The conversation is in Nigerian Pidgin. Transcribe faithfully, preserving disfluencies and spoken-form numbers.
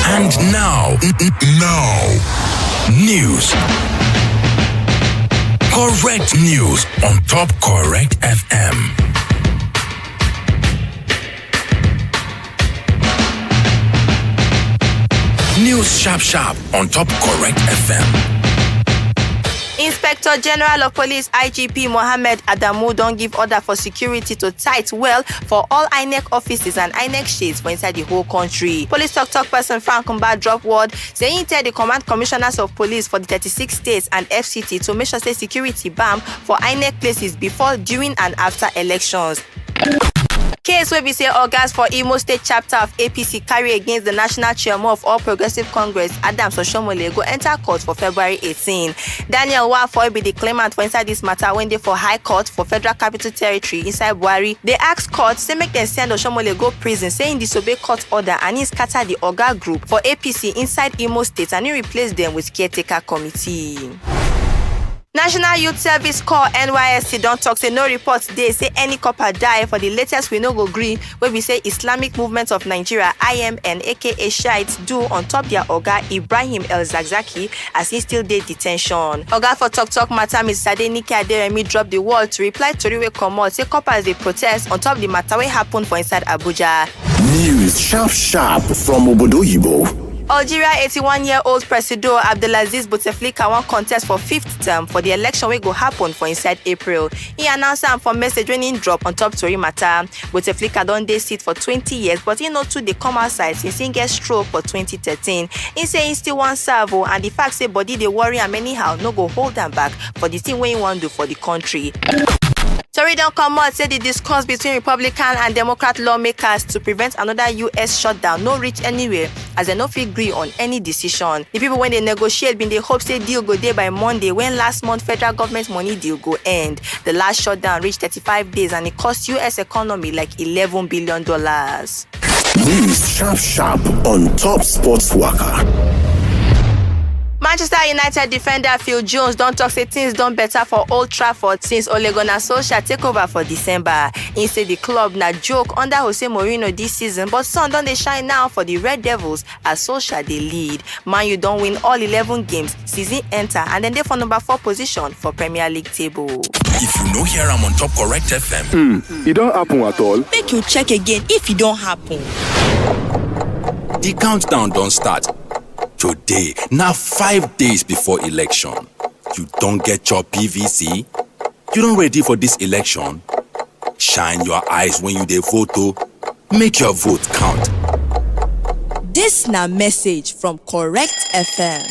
And now, n- n- now, news. Correct news on Top Correct F M. News sharp sharp on Top Correct F M. Inspector General of Police, I G P, Mohammed Adamu don give order for security to tight well for all INEC offices and INEC shades for inside the whole country. Police tok tok person Frank Mba drop word say he tell the command commissioners of police for the thirty-six states and F C T to make sure say security bam for INEC places before, during and after elections. Case wey be say ogas for Imo State chapter of A P C carry against the national chairman of All Progressive Congress, Adams Oshomole, go enter court for February eighteen. Daniel Wafo be the claimant for inside this matter wey dey for High Court for Federal Capital Territory inside Buhari. They ask court say make dem send Oshomole go prison, say he disobey court order and he scatter the oga group for A P C inside Imo State and he replace them with caretaker committee. National Youth Service Corps, N Y S C, don talk say no report dey say any copper die for the latest we no go gree wey be say Islamic Movement of Nigeria, I M N, A K A Shiites, do on top their oga Ibrahim El Zakzaky as he still dey detention. Oga for tok tok matter, Mister Adenike Aderemi, drop the wall to reply tori wey comot say coppers dey protest on top the matter wey happen for inside Abuja. News sharp sharp from Obodo Oyibo. Algeria eighty-one-year-old Presido Abdelaziz Bouteflika wan contest for fifth term for the election wey go happen for inside April. He announce am for message wey he drop on top tori matter. Bouteflika don dey seat for twenty years, but he no too dey come outside since he get stroke for twenty thirteen. He say he still wan serve o, and the fact say body dey worry am anyhow no go hold am back for the thing wey he wan do for the country. Tori don comot say the discourse between Republican and Democrat lawmakers to prevent another U S shutdown no reach anywhere, as dem no fit gree on any decision. The people wey dey negotiate bin dey hope say deal go dey by Monday, when last month federal government money deal go end. The last shutdown reach thirty-five days and e cost U S economy like eleven billion dollars. News sharp sharp on Top Sports Waka. Manchester United defender Phil Jones don talk say things don better for Old Trafford since Ole Gunnar Solskjaer take over for December. He say the club na joke under Jose Mourinho this season, but sun don dey shine now for the Red Devils as Solskjaer dey lead. Man U don win all eleven games season enter and dem dey for number four position for Premier League table. If you no hear am on Top Correct F M, e don happen at all? Make you check again if e don happen. The countdown don start. Today na five days before election. You don get your P V C? You don ready for this election? Shine your eyes when you dey vote o. Make your vote count. Dis na message from Correct F M.